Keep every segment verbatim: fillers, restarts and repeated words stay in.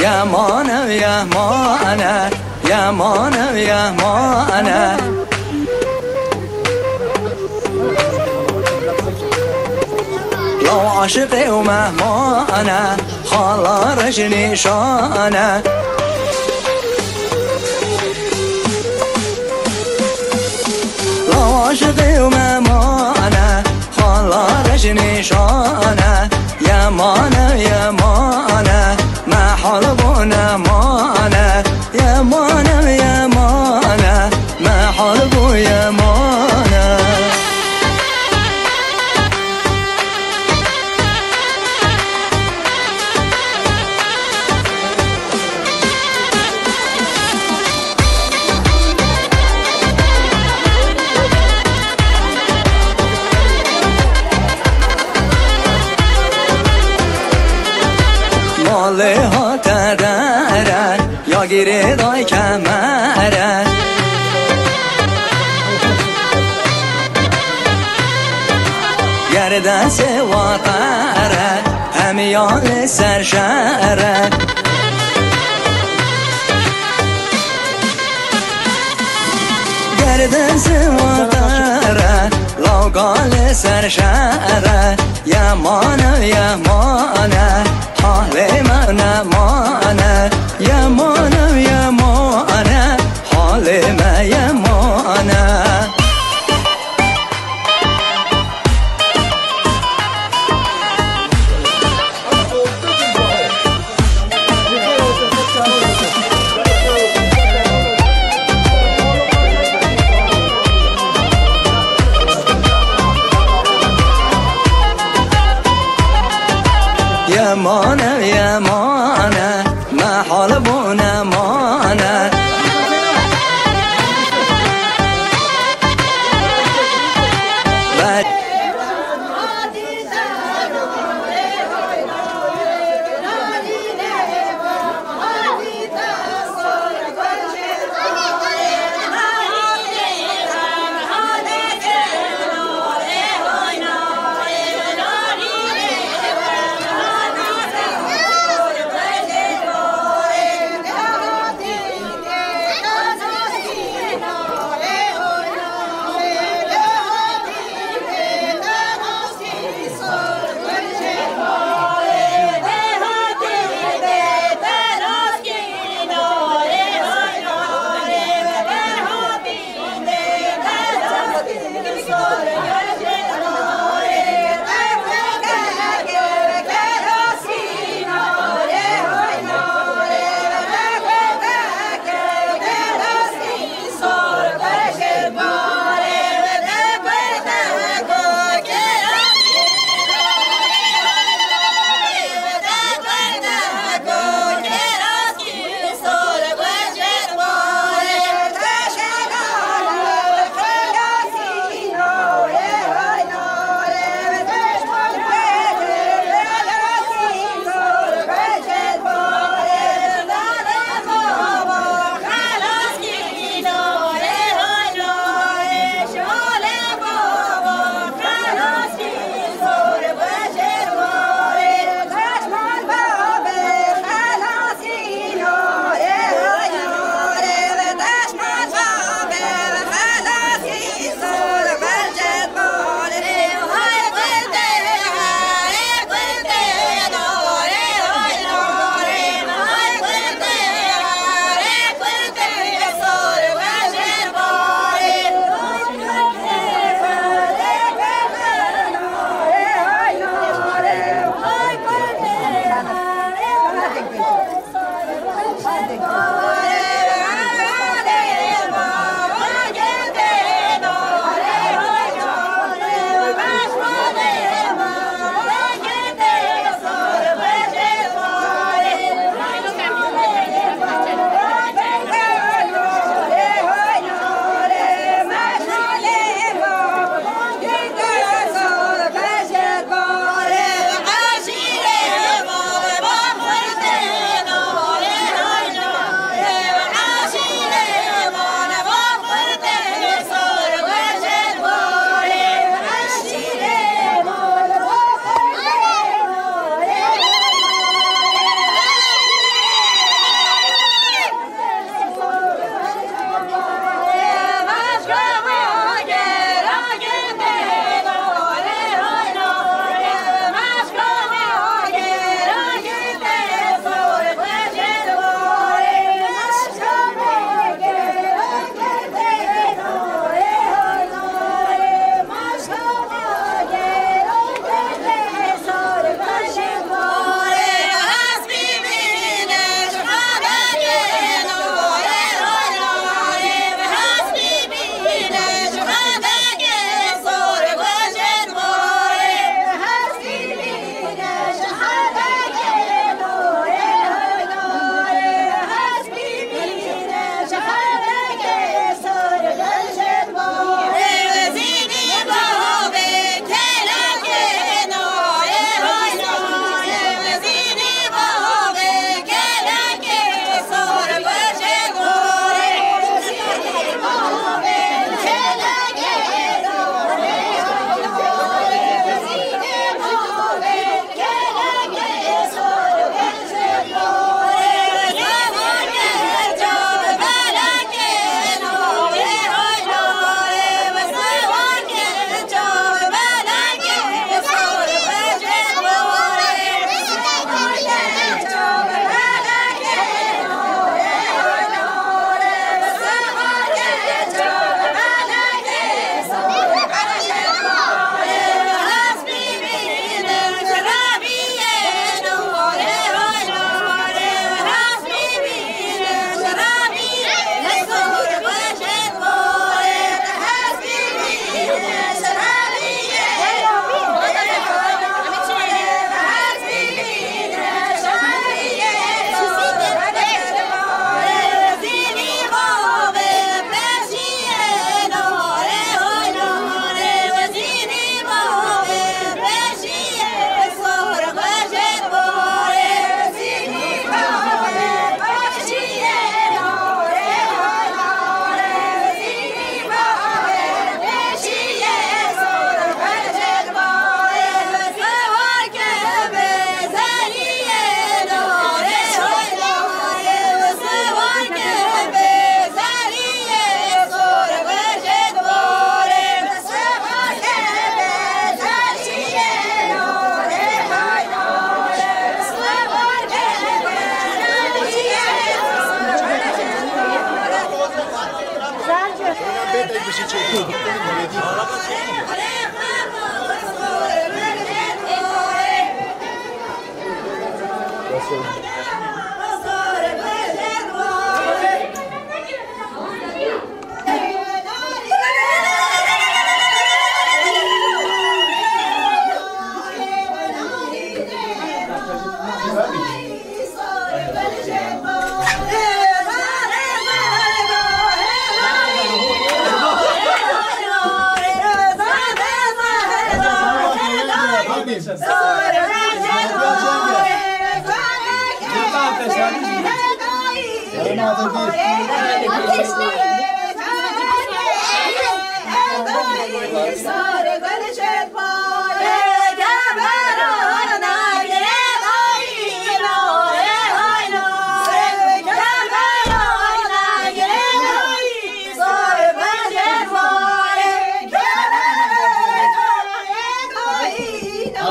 Yemane, yemane, yemane, yemane. Law aşiqê û mehmane, xala rejnîşane. Law aşiqê û mehmane, xala rejnîşane. Yemane, yemane, me hal bû nemane. Yemane, yemane, me hal bû yemane. Malê hate dere, ya girê day kemere. Ger destê wa tere, em ya li ser şere. Ger destê wa tere, lawka li ser şere. Yemane, yemane, halê me nemane. Yemane, yemane, halê me yemane. Yemane, yemane, me hal bû nemane.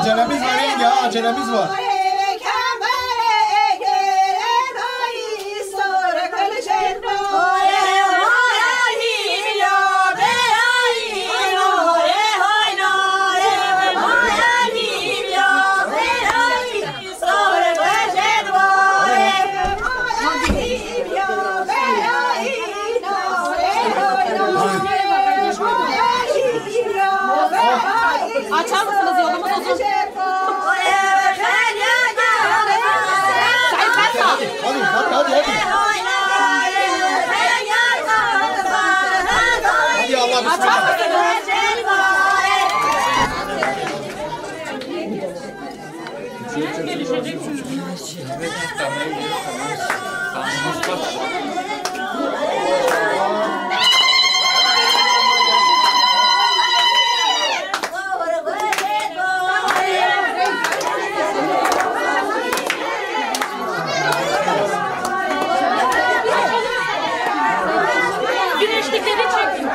Acelemiz var yenge, ha, acelemiz var. Açar mısınız yolumuz uzun? Sait, bakma. Hadi, hadi, hadi, hadi. Hadi Allah bismillah. Güneşlikleri çekin.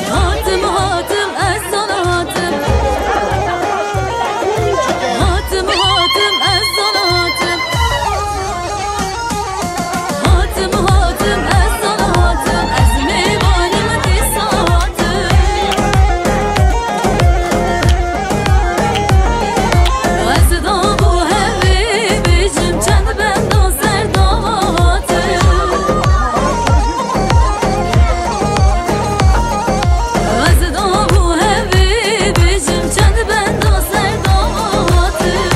Hatim, hatim, ez sana hatim. Hatim, hatim, ez sana hatim. Hatim, hatim, ez sana hatim. Ez mêvanim dîsa hatim. Ez da bo hevê bêjim çend benda ser dawa hatim. Ez da bo hevê bêjim çend benda ser dawa hatim.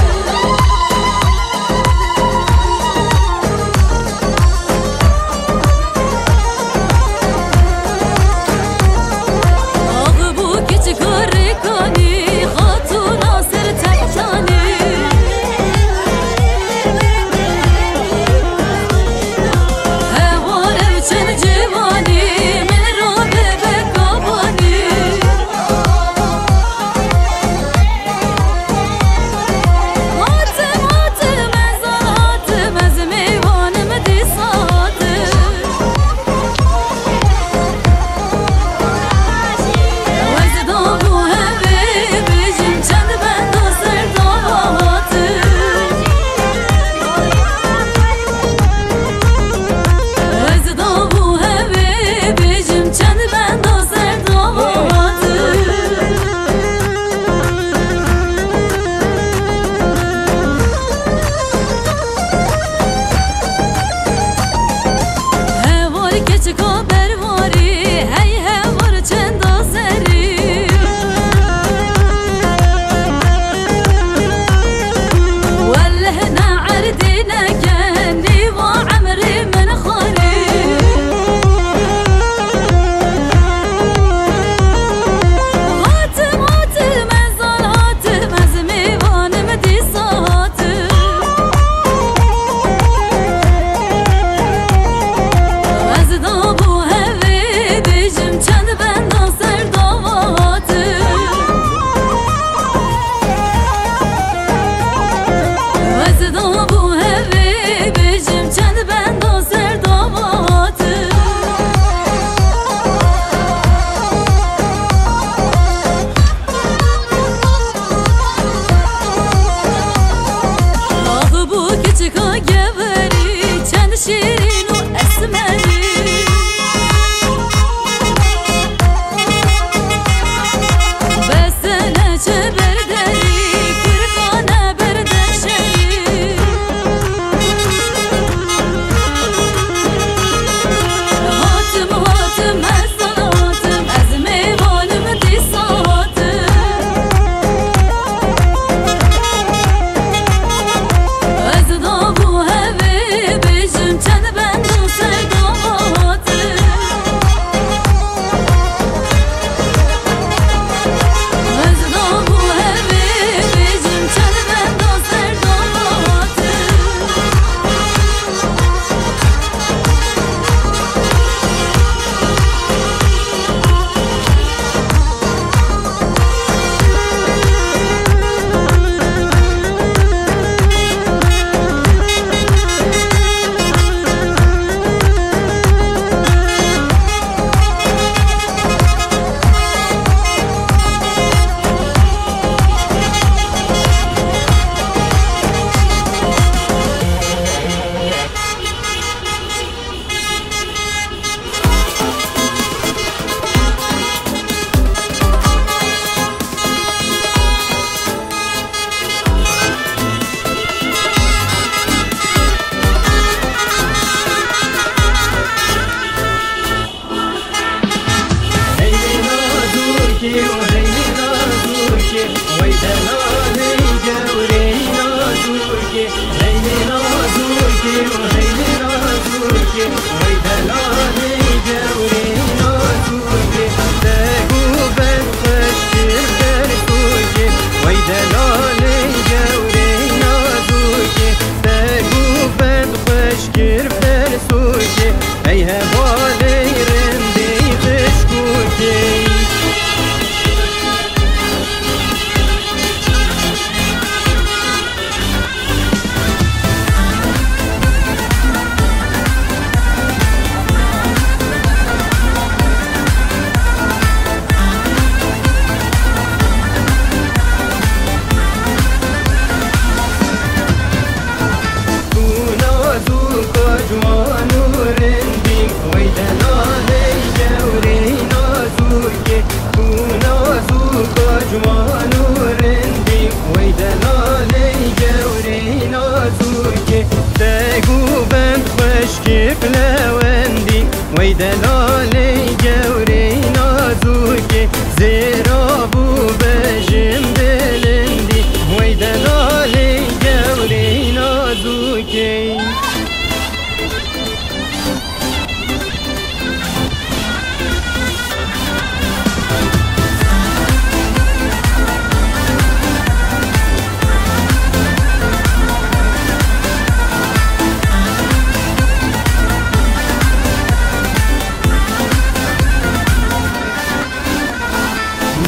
Lewendî, wey delalê gewrê nazûkê, zêra bû bejim bilindî, wey delalê gewrê nazûkê.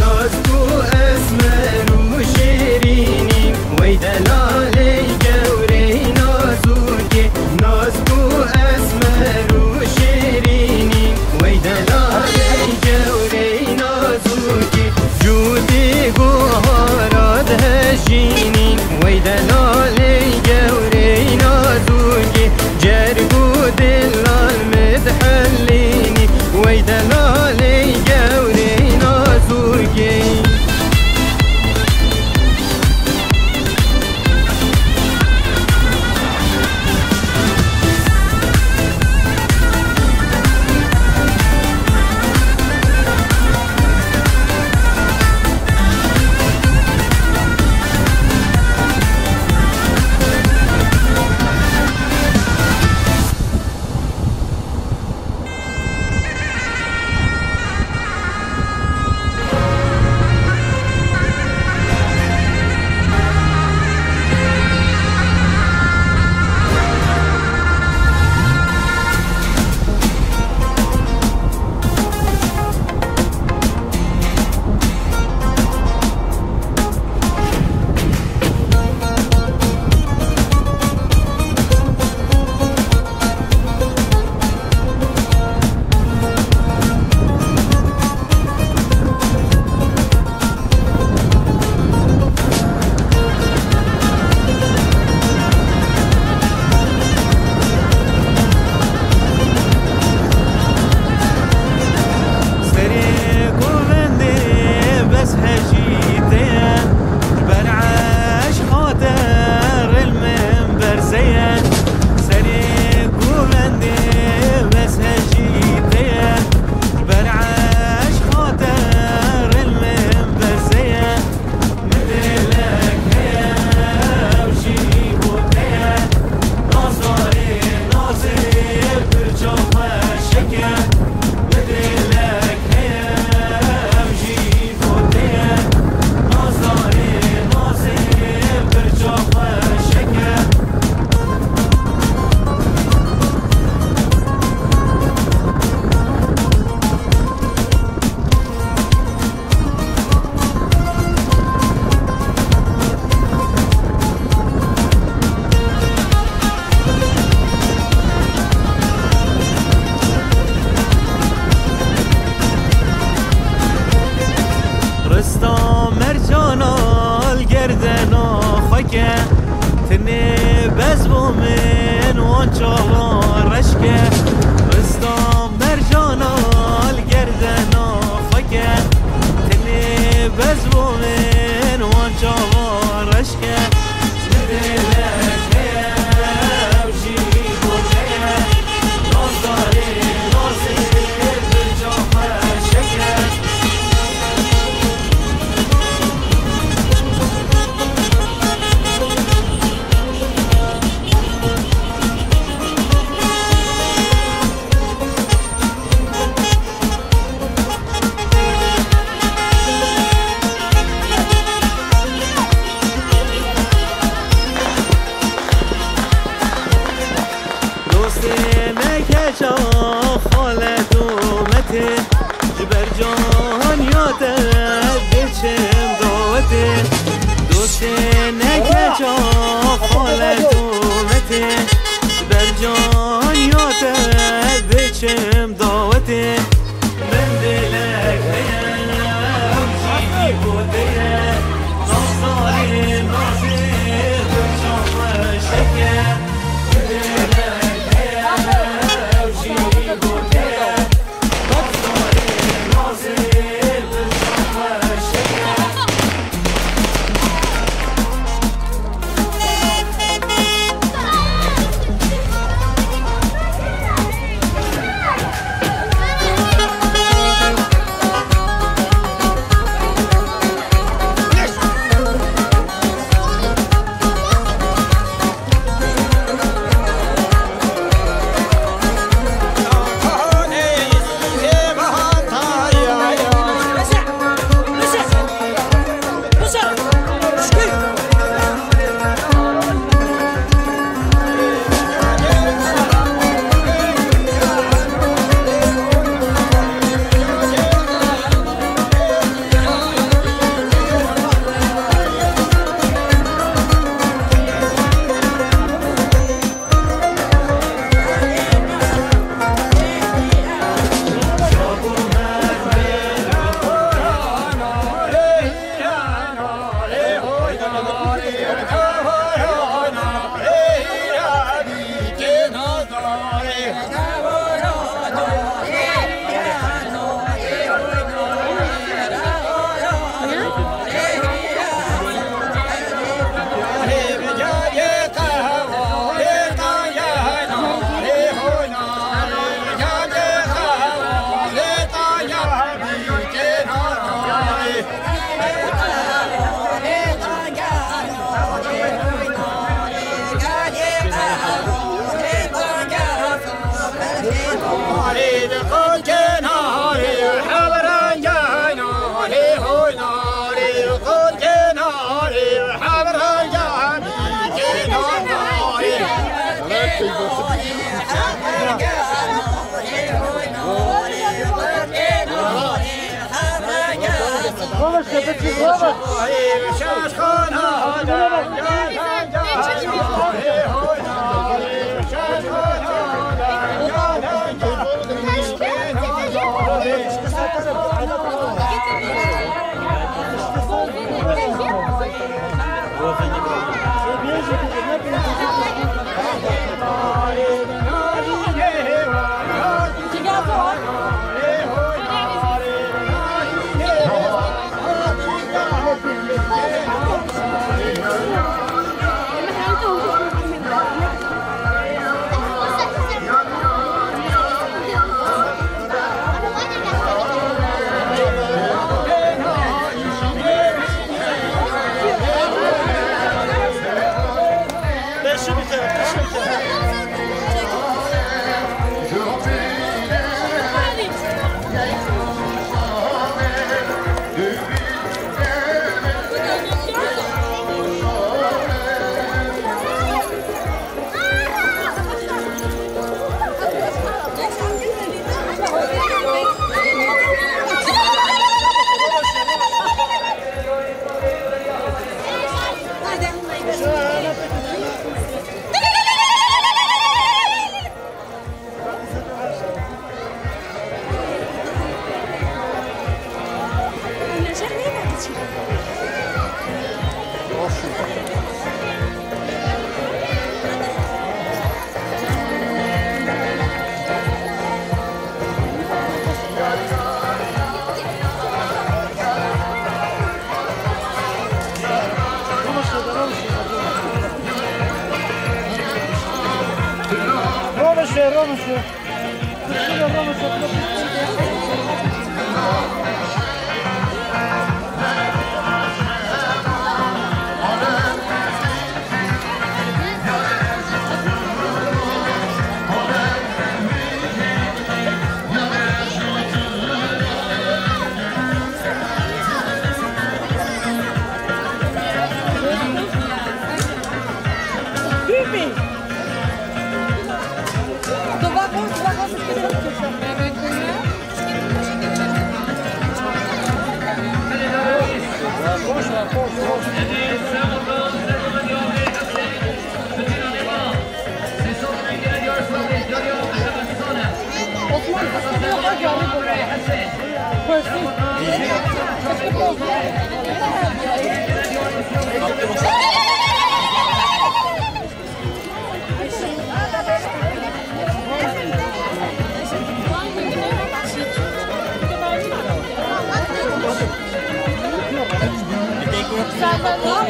Nazik û esmer û şêrînî, wey delalê gewrê nazûkê. Nazik û esmer û şêrînî, wey delalê gewrê nazûkê. Cûdî guhara dihejînî, wey delalê gewrê nazûkê. Cerg û delal min dihelînî, wey delalê gewrê nazûkê. Serê govendê bes hejî te ye, ji ber eşqa te ril min berze ye. Serê govendê bes hejî te ye, ji ber eşqa te ril min berze ye. Min dilek heye ew jî bo te ye, nazarê nazê pir çav xweşik e. Min dilek heye ew jî bo te ye, nazarê nazê pir çav xweşik e. Rista mercana li gerdena xwe ke, tinê bez bo min wan çawa reş ke. Rista mercana li gerdena xwe ke, tinê bez bo min wan çawa reş ke. Dostê ne keça xalet û metê, ji ber caniya te diçim dawetê. Dostê ne keça xalet û metê, ji ber caniya te diçim dawetê. Min dilek heye, ew jî bo te ye. Nazarê, nazê, tu çawa şeke. Min dilek heye, ew jî bo te ye. Nazarê, nazê, tu çawa şeke.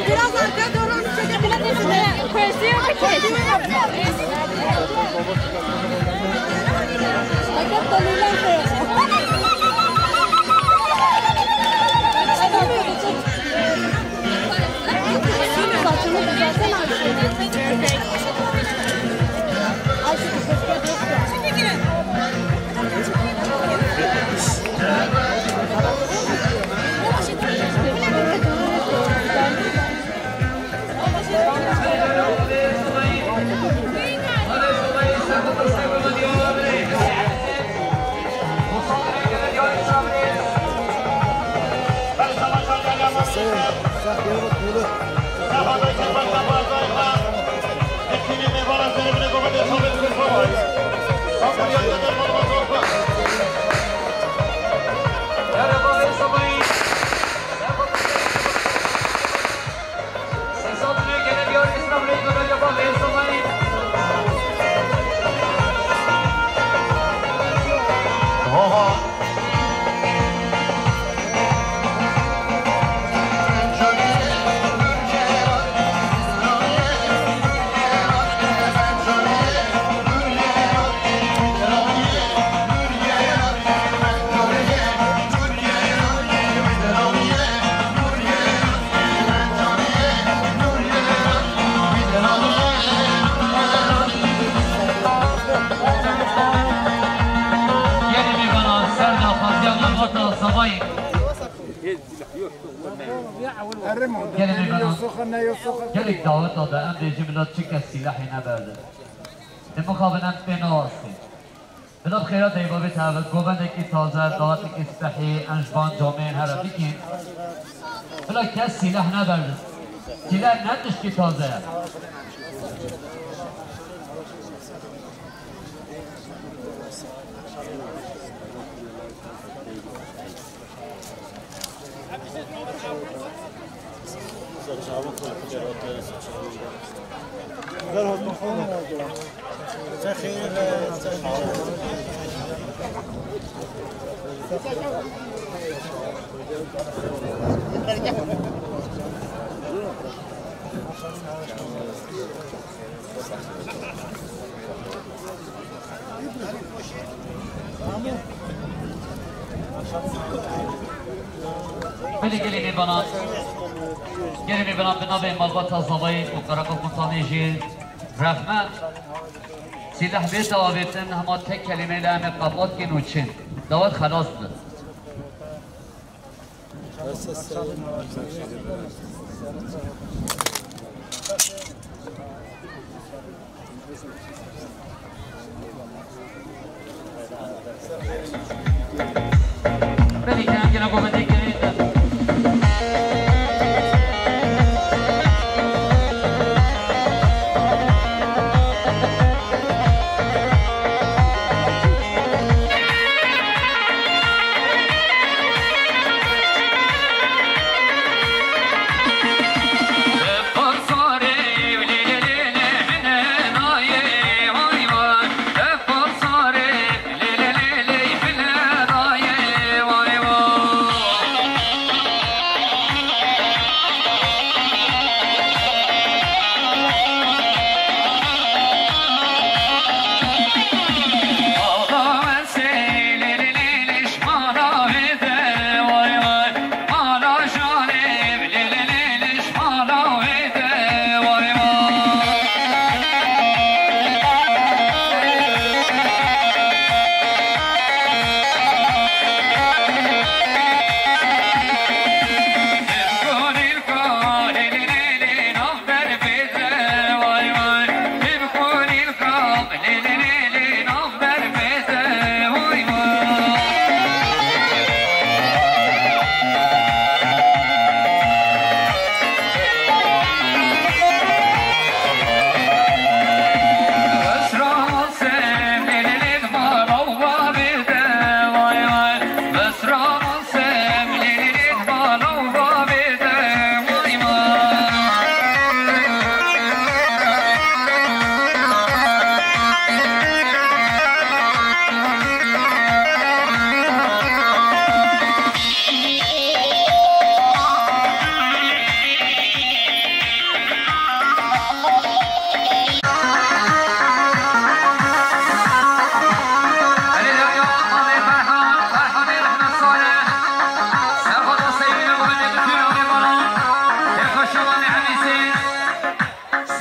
Biraz arka doğru çekebilirsiniz. Koyuyor mu ki? Fakat dalıyla Gelin mêvanan, ser daxwaziya malbata Zavayê. Gelin mêvanan, gelek daweta de em dê ji milet çi kes sîlehê neberdin. Em mixabin em pê nawastin. Bila bi xêra deyba bê tevik, govendekî taze, dawetekî spehî, em ji van camêrên here bikîn. Bila kes sîleh neberzin. Sîleh ne tişkî taze ye. Belê gelê mêvanan, gelê mêvanan bi navê malbata Zavayê û Qereqoquntanê jî rexme. Sîleh bê dawetên hema tek kelîmeyê li em ê qebat kên û çin. Dawet xelas bi.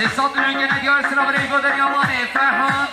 Sê sed milyon gene diyar sira birê goder yamanê Ferhan.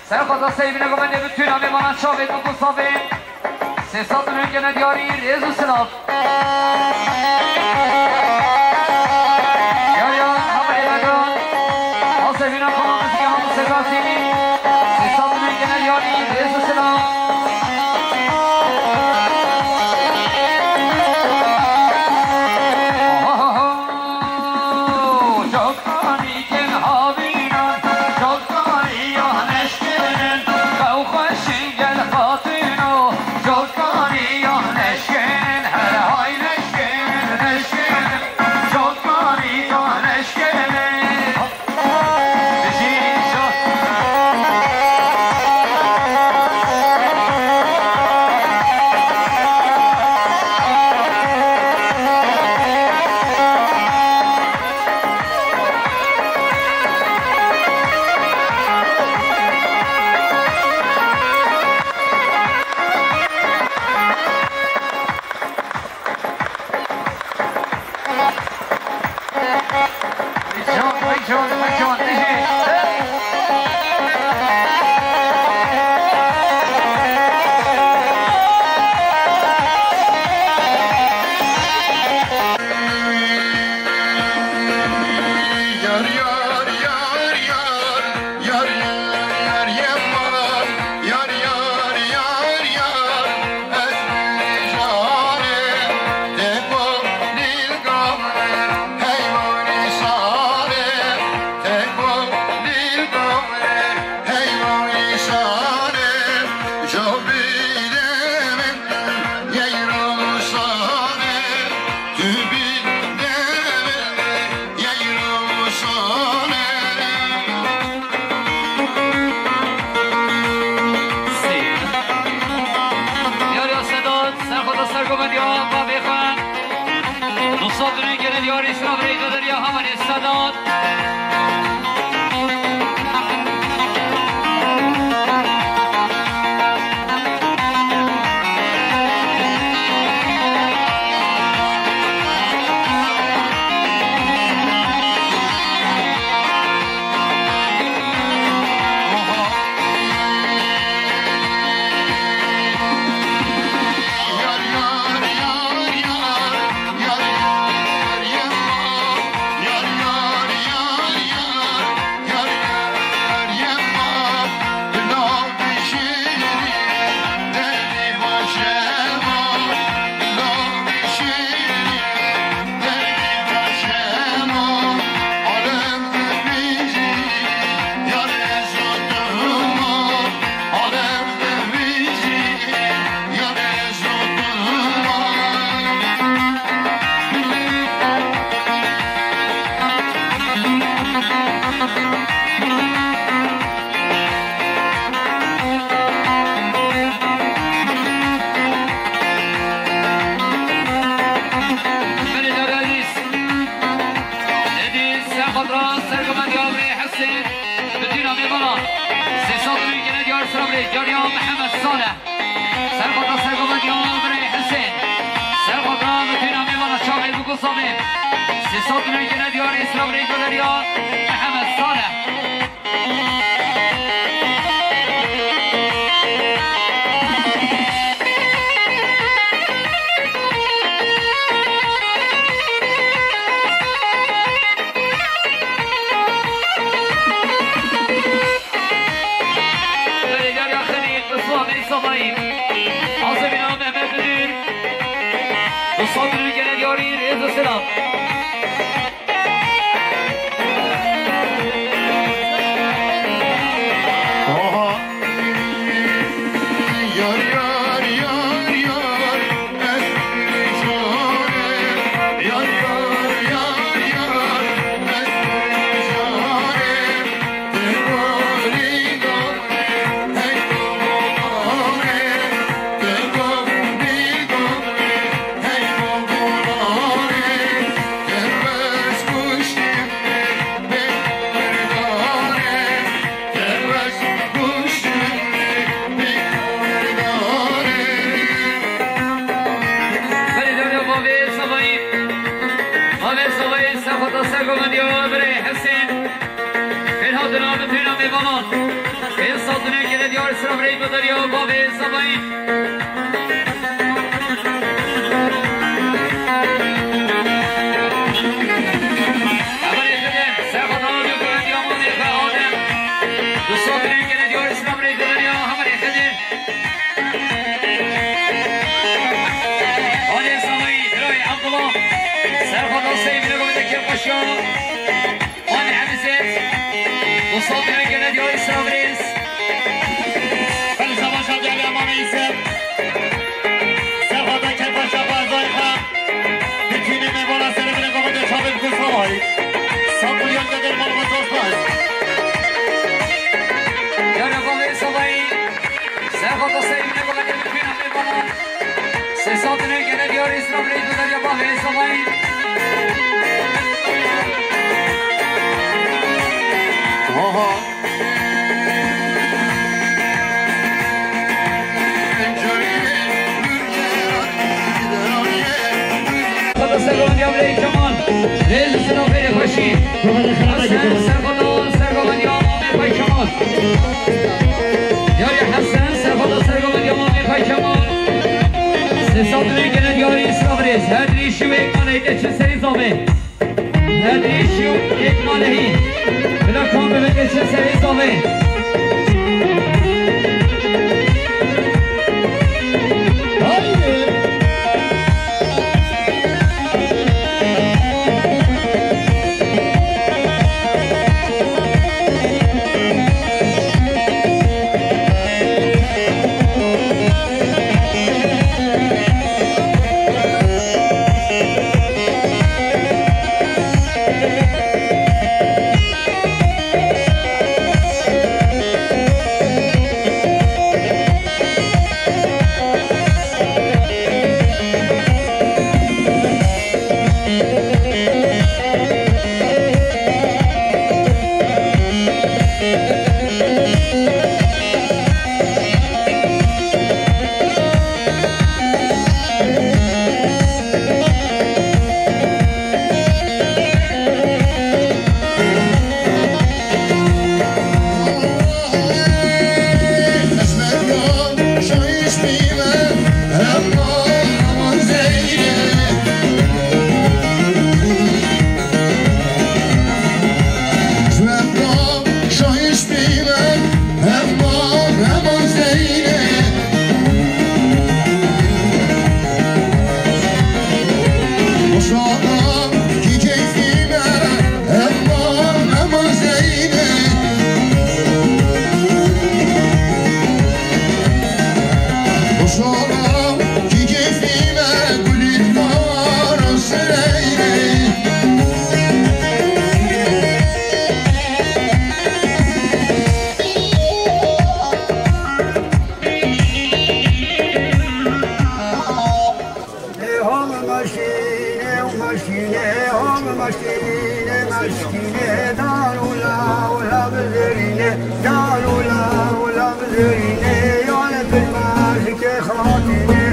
Ser xwe da sey bine gomendê bi tûna mêvanan çavê bi gusavê. Sê sed û newî gene diyarî rêz û silav. Yar yar, hemê megan. Asê bîna xwe mizgî hemû segasî. Sê sed û newî gene diyarî rêz û silav. Ohohoho. Cokanî kên havînan, cokanî yan eşkênin, ew xweşîn gel xatîno, cokanî yan eşkênin, her hay neşkênin, neşkênin, cokanî yan eşkênin. Bijî co- Yar, yar, yar, yar. Yar, yar, yar, yar, yar, yar, yar, yar, ez vî canê tê bo nîlgavê, heywanî sarê, tê bo nîlgavê, heywanî sarê, jo bîrê min, yeyro sarê, tu bîrê min, yeyro sarê. Sê. Diyariya Sedat, ser xwe da ser gomediya bavê xwe. Du sed û newî gene diyarî sira birêk de deriya hevalê Sedat. Belê, derdîs. Êdî ser xwe ra ser gomediya birê Hesên, bi tîna mêvanan. Sê sed û newî gene diyar sira birê, diyariya Mihemed Saleh. Ser xwe ra ser gomediya birê Hesên. Ser xwe ra bi tîna mêvana çavê bi gusavê. Sê sed û newî gene diyarî sira birê, diyariya Mihemed Saleh. Belê, diyariya Xelîl, Islamê Sabayî. Azebîna Mehmet Müdür. Du sed û newî gene diyarî rêz û silav. Satinê gele diyar sira birê bi derya bavê Zebayî. Hevalê xidin, serxwe dana diyo ku diyamanê xwe Adem. Du satinê gele diyar sira birê bi derya hevalê xidin. Adê Zebayî, birayê Abdullah. Serxwe da sey bine ku bi de kêfxweşiya. An Hemizet, Mustafa Gene diyor İsra Reis. Xelîza Başa geldi Eman Îsem. Serxwe da kêfxweşa xwe Ezayê xwe. Bitînê mêvana serê binê komê de çavê bikû Zebayî. Sambulyan gelir mal xwe zor spas. Yare bavê Zebayî. Serxwe da sey bine komê de bitînê mêvana. Sê satinê gele diyar Îsra Reis bi derya bavê Zebayî. Aha. Xweda ser rondiya Birayê Kemal. Rêz û selav xêrê xweşî. Hesen, serxweda, serxweda ya Mamê Xwey Kemal. Yarê Hesen, serxweda, serxweda ya Mamê Xwey Kemal. Sê satinê gele diyarê Îsra Birêz. Her dirîşî wê malê de çi serî zavê. Her dirîşî û êk malehî. Bila kan bi veke çi serê zavê. Haydi. Hom meşkîne û meşkîne, hom meşkîne, meşkîne, dar û law, law zerîne, dar û law, law zerîne, yane pil meşkê xatîne.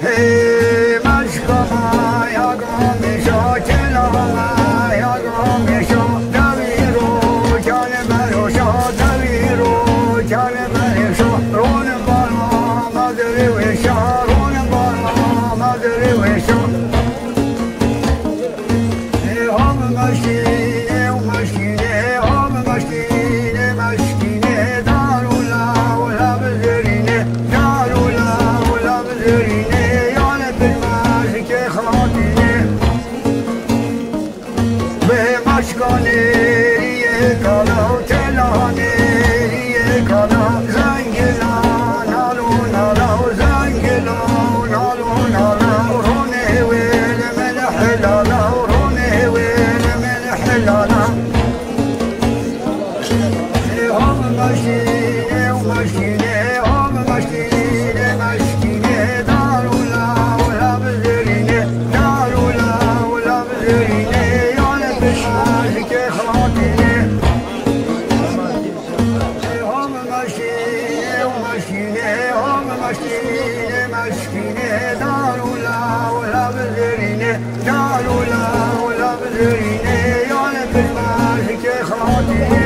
Hey, meşka ma ya gamêşa, kela ma ya gamêşa, dewî ro, kane meroşa, dewî ro, kane meroşa, ron bala ma derê weşa, ron bala ma derê weşa. Hom meşkîne û meşkîne, hom meşkîne, meşkîne, dar û law, law zerîne, dar û law, law zerîne, yane pil meşkê xatîne. Bê meşkanê riyê kala û telanê riyê kala, zengila nal û nala û zengila nal û nala, ronê wê li min helala, ronê wê li min helala. Hom meşkîne û meşkîne, hom meşkîne, meşkîne, dar û law, law zerîne, dar û law, law zerîne, yane pişmanîkê xatîne. Hom meşkîne û meşkîne, hom meşkîne, meşkîne, dar û law, law zerîne, dar û law, law zerîne, yane pişmanîkê xatîne.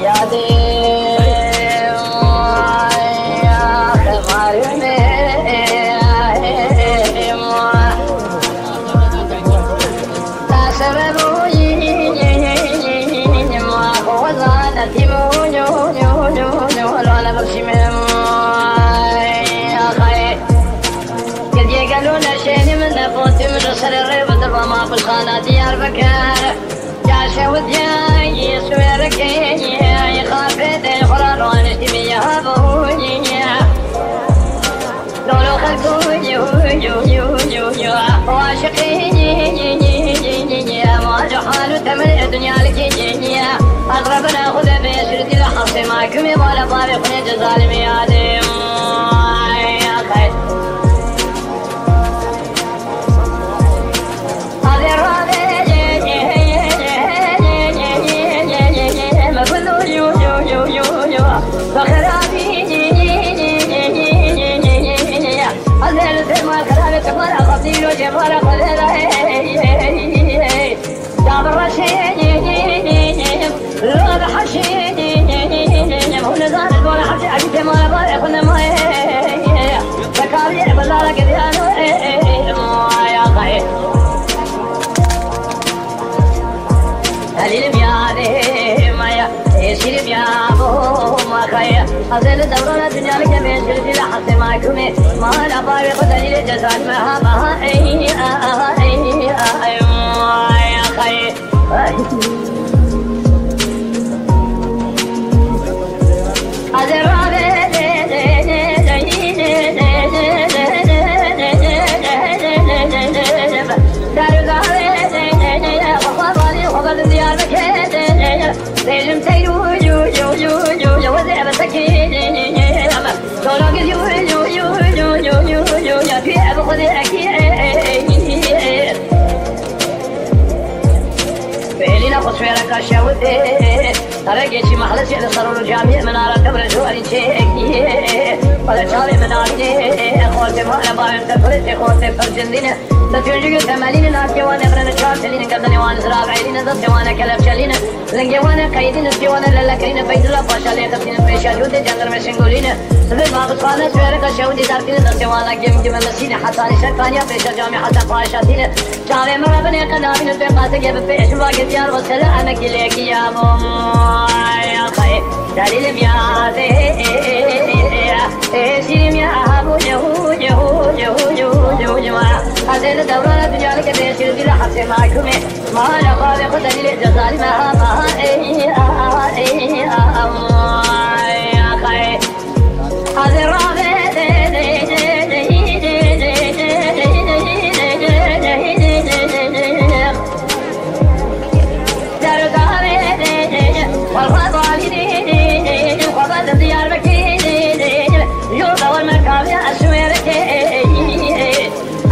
Yadê, ya, Diyarbekir. Yaşa wediye, Xafetê xwe re roniştî min ya bûye. Dolo xelkû, yo, yo, yo, yo, yo, aşiqî, ma ji hal û temel dinya likî, ez rebine xwe de bê şirtî li hesê ma kumê bala bavê xwe ne cezalimê adê. Ay, ay. Helîlim ya dê maya, êşîlim ya bo ma xaya. Azê li dewrana dinya li kemê şirî li hesê ma kumê. Mala bavê xwe delîlê cezan me ha, ha, ey, ey, ey, ey, xaya. Bêlîna xwe şûyereka şewitê. Regê çî mehleçê li serûr û camiyê min ara tewre ji werî çêkiyê. Wele çavê min navînê. Xortê mala bavê min te kurê tê xortê pir cindî ne. Bi tûncik û temelî ne, nakê wan e birene çar telî ne, gerdenê wan zirav eylî ne, destê wan e kelepçelî ne. Lingê wan e qeydî ne, stê wan e lelekirî ne, Feyzullah Paşa lê qirtî ne, pêşa cûdê cendirmê şingolî ne. Sibê babisxane, şûyereka şewitê dertî ne, destê wan e gem gim e misî ne, hetanî şer kaniya pêşa camê heta paşatî ne. Çavê min re binê qedavîn û tê qatikê bi pêş vake diyar ve sele emekî lêkî ya bo. Ay, axayê, delîlim ya dê, êşîrim ya bu, yehu, yehu, yehu, yehu, yehu, yehu. Ezê li dewrana dinya li kedê şirî dîle hesê mahkûmê. Mala bavê xwe delîlê cezalî me ha, ha, ey, ah, ey, ah, ay, axayê.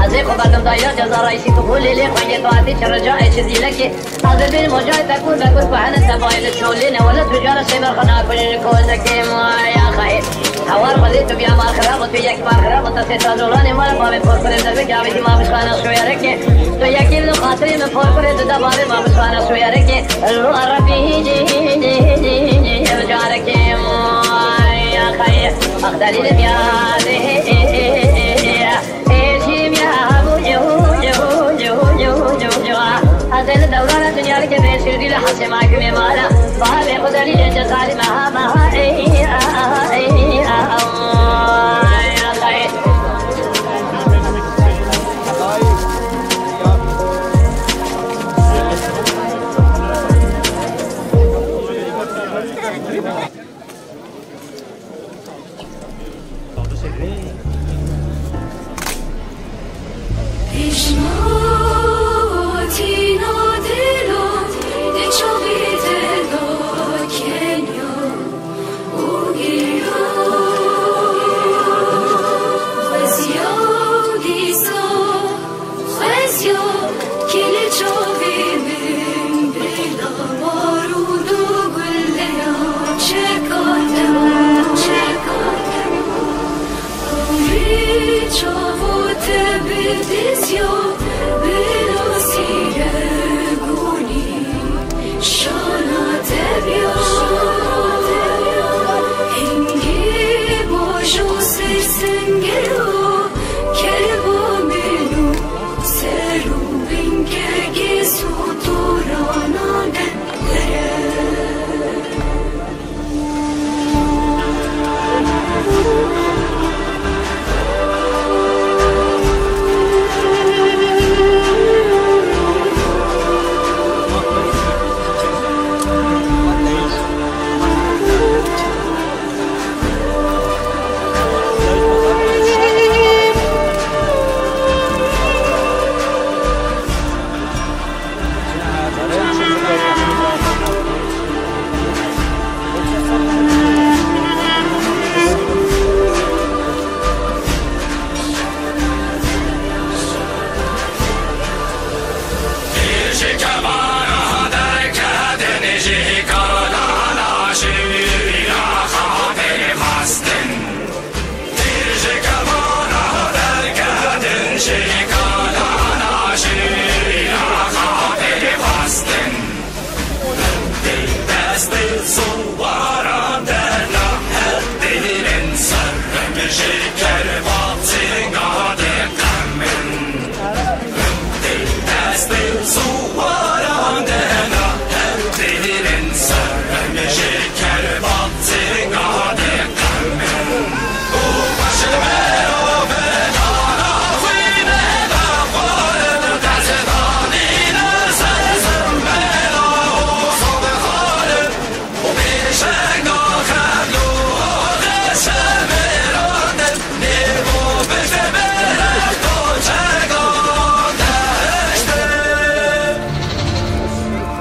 Ez ê xwe berdim dayra ceza reîsî tu xwe lê lê xwengê tu hatî çi rica ê çi zîlekê. Ez ê bênim ocayê te kûr be kûr ku hene te bayê li çolê ne wele tu cara sê berxa nakujin ji kozekê maya xayê. Hewar xwedê tu biya mar xirab û tu yek mar xirab û te sê tazolanê mala bavê porxurê derbê gavê dî ma bişxana şoyerekê. Tu yekî li xatirê min porxurê tu de bavê ma bişxana şoyerekê. Li ro Rebî carekê maya xayê. Ax delîlim ya dê. Êşîm ya bu, yehu, yehu, yehu, yehu, yehu, yehu. Ez ê li dewrana dinya li kevê şirî li hesê mahkûmê mala. Bavê xwe delîlê cezalî meha, meha, ey, a, a, ey, a, a, ay, ay. Xwezya kî li çavê min bêla bar û du gul heya çeka te, çeka te. Ewrî çava te bi dizya bêla sîre gonî şana te biya.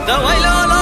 Dawayla